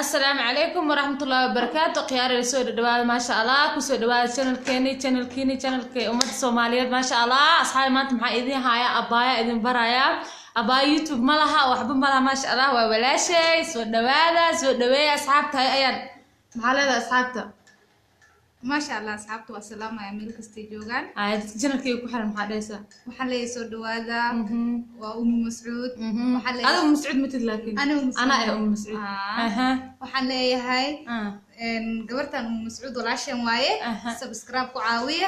Asalaamu calaykum waraxmatullaahi wabarakaatu. Khiyaarada, soo dhadhawaada, maasha Allah. Kusoo dhawaada channelkeeni, channelkiini, channelka ummadda Soomaaliyeed, maasha Allah. Asxaabi, maanta maxaa idin haya? Abaaya idin baraya. Abaaya YouTube ma laha, waxba ma laha, maasha Allah. Waa walaashay. Soo dhawaada, soo dhaweeya asxaabta. Ayaan, maxaa leedahay asxaabta? Maasha Allah, asxaabta waa salaamaya meel kastay joogaan. Ay, dadka channelkayga ku xiran maxaa dhehaysaa? Waxaan leeyahay soo dhawaada. Waa Umu Mascuud. Waxaan leeyahay Adigu Mascuud matid, laakiin Anigu Mascuud. Anaa eh Umu Mascuud. Waxaan leeyahay gabartan Umu Mascuud walaashan waaye. Subscribe ku caawiya,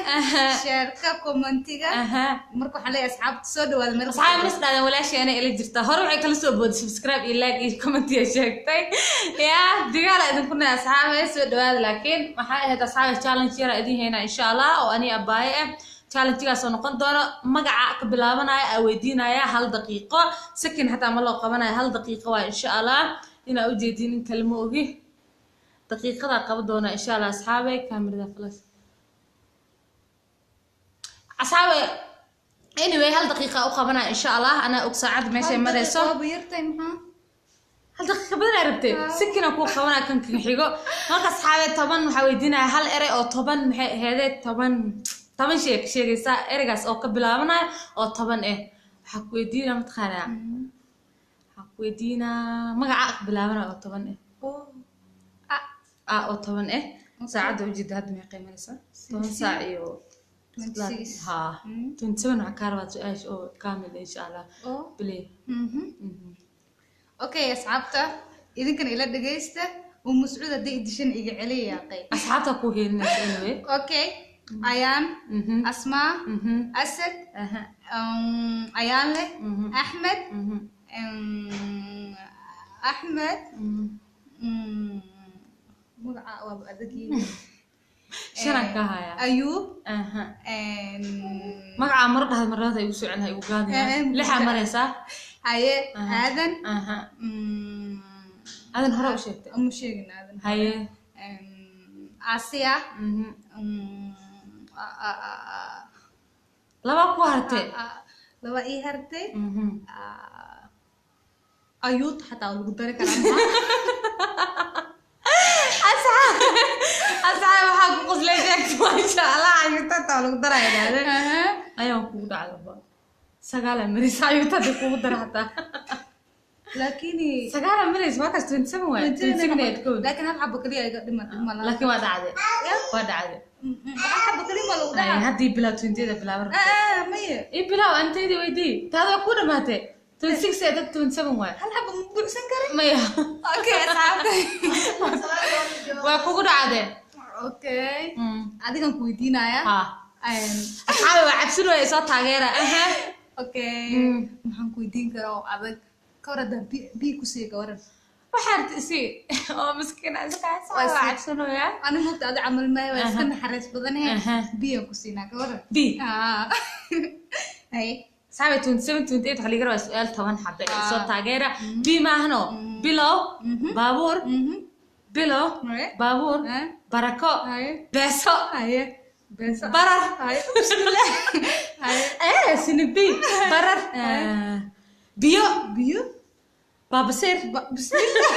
share-ka, commentiga. Marka waxaan leeyahay asxaabta soo dhawaada meel kasta. Asxaabi, mas dhahdan walaashii anay ila jirtaa. Hore waxay kala soo booday subscribe iyo like iyo comment iyo sheegtay ya digaala idinku nahay. Asxaabe, soo dhawaada. Laakiin waxay ahayd, asxaabe, challenge yara idin haynaa insha Allah, oo ani abaaye ah. Challengegaas oo noqon doono magaca ka bilaabanaya aa weydiinaya hal daqiiqo, second xataa ma loo qabanayo, hal daqiiqo waa insha Allah. Inaa ujeedin in kale ma ogi, daqiiqadaa qaban doona insha Allah. Asxaabe, kaamirada flash. Asxaabe, anyway, hal daqiiqa u qabanaya insha Allah. Anaa og saacadda meeshay Hal marayso. daqiiqo waaba yartay, maxaa? Hal daqiiqa badan ay rabtay, sikina kuu qabanaya kan kan xigo. Marka asxaabe, 10 waxaa weydiinaya hal erey oo 10, maxay aheedee, 10 shay ka sheegaysaa ereygaas oo ka bilaabanaya oo 10 eh. Waxaa ku weydiinaa, mataqaanaa, waxaa ku weydiinaa magaca ka bilaabanaya oo 10 eh. Oh. Ah, ah, oo 10 eh. Saacadda ujeeda hadda meeqay maraysaa? 10 saac iyo 26. Ha, 27. Waxaa kaa rabaa su-aasha oo kaamil insha Allah. Oh. Play. Okay, asxaabta, idinkana ila dhagaysta. Umu Mascuud hadday idishan iga celiya yaaqay. Asxaabta ku helinaysa anyway. Okay, Ayaan, Asmaa, Asad, Ayaanle, Axmed, Axmed, magaca waaba adagii. Shanaan ka hayaa. Ayuub. Magacaa mar dhahda, marlabaad igu soo celinaha, igu gaadaya. Lixaa maraysaa. Haye, Aadan. Aadan hore u sheegtay. Uma sheegin Aadan. Haye. Asiya. Laba ku hartay. Laba ii hartay. Ayuud xataa waa lagu dari karaa, maxaa? Asxaab, asxaab, waxaa ku qoslay sheegtay, maasha Allah. Ayuuta taa lagu daraya dhahde. Ayaan kugu dhacdaba, sagaalaa maraysa. Ayuuta hadii kugu dara xataa. Laakiin sagaalaa maraysa, waa kaas 27 waay, 26 aad kow. Laakiin hal xabo kaliya iga dhiman, dhib ma laha. Laakiin waa dhacday, waa dhacday. Hal xabo kaliya ma lagu Ay, dhaca? Haddii bilaab 28 bilaab rabtay. Maye. Ii bilaab, antaydi weydii, taada waa ku dhamaatay 26 ee dad 27 waay. Hal xabo ma buuxsan karin. Maya. Okay, asxaabta. Waa kugu dhacdee. Okay, adigan ku weydiinaya. Ha, asxaabi, waa cabsin waay, soo taageera. Okay, maxaan ku weydiin karaa oo adag? Ka war haddaan bi ku siiyo, ka waran? Waxaad isi oo miskiin iska Waa waa cabsanooyaa. Ani moogta adi camal maayo, waa iska naxariis badanahe. Biyan ku siinaa, ka waran? B. Haye. Asxaabi, 27, 28 waxaa laga rabaa su-aal 10 xabe. Soo taageera. B maahano, bilow, baabuur, bilow, baabuur, barako, beeso, haye, beeso, barar. Haye, bismillah, haye. Sini b, barar, biyo. Biyo. Baabasiir. Bismillah,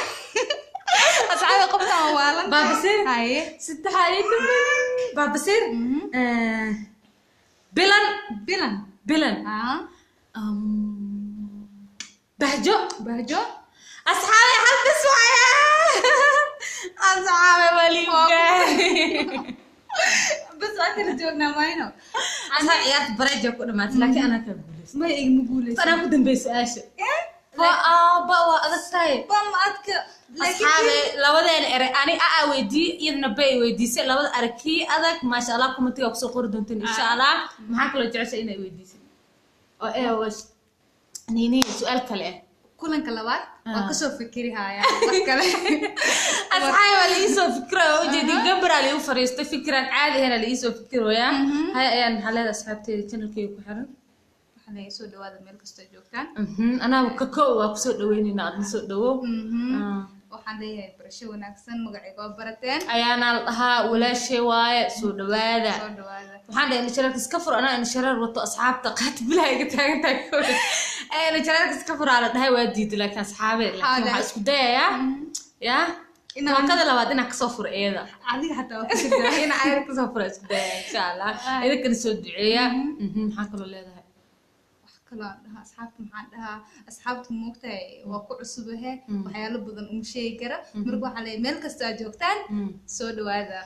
asxaabi, qofkan waa waalan. Baabasiir. Haye. Saddexa iyo toban, baabasiir, bilan. Bilan. Bilan. Bahjo. Bahjo. Asxaabi, hal bis waaya. Asxaabi, waliga. Bas, waa kala joognaa mayno. Asxaabi, ciyaarta bareeja ku dhamaatay, laakiin anaa kaa guuleystay. May, igma guuleysan. Anaa ku dambeeyay su-aasha. Waa aaba, waa adag tahay. Bam adka. Asxaabe, labadeena erey ani a a weydiiyey, iyadana ba ay weydiisay. Labada erey kii adag, maasha Allah, commentiga kusoo qori doonteen insha Allah. Maxaa kaloo jecesha inay weydiisay oo ee nini su-aal kale ah? Kulanka labaad waa kasoo fikiri haya wax kale. Asxaabi, waa laiisoo fikira, waa ujeedin, gambaraa laigu fariistay, fikiraan caadi ahayna laiisoo fikirooyaa. Haya, ayaan, maxaa leedahay asxaabteeda channelkeyga ku xiran? Waxaan leeyahay soo dhawaada meel kastoo joogtaan. Anaa ka kow waa kusoo dhaweynayna, aadna soo dhawow. Waxaan leeyahay barasho wanaagsan. Magacayga waa barateen. Ayaana la dhahaa, walaashay waaye. Soo dhawaada. Soo dhawaada. Waxaan dhahay indhashareerka iska fur, anaa indhashareer wato. Asxaabta qaati bilaha iga taagan tahay. Indhashareerka iska furaa la dhahay, waa diiday. Laakiin asxaabe, laakiin waxaa isku dayayaa ya. Tookada labaad inaan kasoo furo iyada. Adiga xataa waa ku jirtaa. Inaan ayada kasoo furo isku daya insha Allah. Idinkana soo duceeya. Maxaa kaloo leedahay? Wax kaloo aan dhahaa asxaabta, maxaan dhahaa asxaabta, moogtahay waa ku cusubahe, waxyaalo badan uma sheegi kara. Marka waxaa leeyahay meel kasta aad joogtaan soo dhawaada.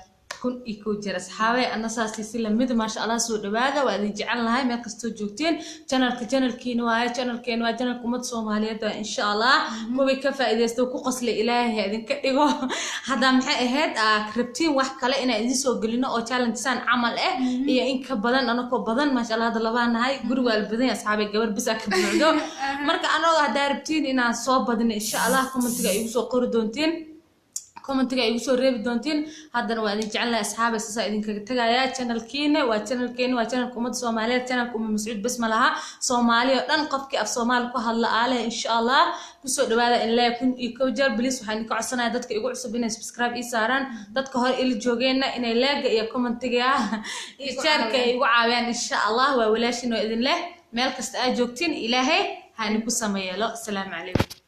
1001 jeer asxaabe, ana saasi si lamid, maasha Allah, soo dhawaada, waa idin jecel lahay meel kastoo joogteen. Channelka channelkiina waaye, channelkeena waa channelka ummadda Soomaaliyeed waa insha Allah. Kuwii ka faa'iidaysta ku qoslay Ilaahay ha idinka dhigo. Haddaa maxay ahayd rabtiin wax kale inaan idin soo gelino oo challenge saan camal ah iyo in ka badan, anakoo badan maasha Allah, hadda labaa nahay, guriga waa la badan yahay asxaabe, gabar bis aa ka buuxdo. Marka anagoo haddaa rabtiin inaan soo badino insha Allah, commentiga igu soo qori doontiin, commentiga igu soo reebi doontiin. Haddana waa idin jecel lahay asxaabe, saasaa idinkaga tegayaa. Channelkiina waa channelkeena, waa channelka ummadda Soomaaliyeed, channelka Ummi Mascuud bes ma laha, Soomaali oo dhan qofkii af Soomaali ku hadla aaleh insha Allah kusoo dhawaada in leeya 1001 jeer. Please waxaan idinka codsanayaa dadka igu cusub inay subscribe ii saaraan, dadka hore ila joogeenna inay leega iyo commentiga iyo shareka ay igu caawiyaan insha Allah. Waa walaashin oo idin leh meel kasta aad joogtiin Ilaahay ha idinku sameyeelo. Asalaamu calaykum.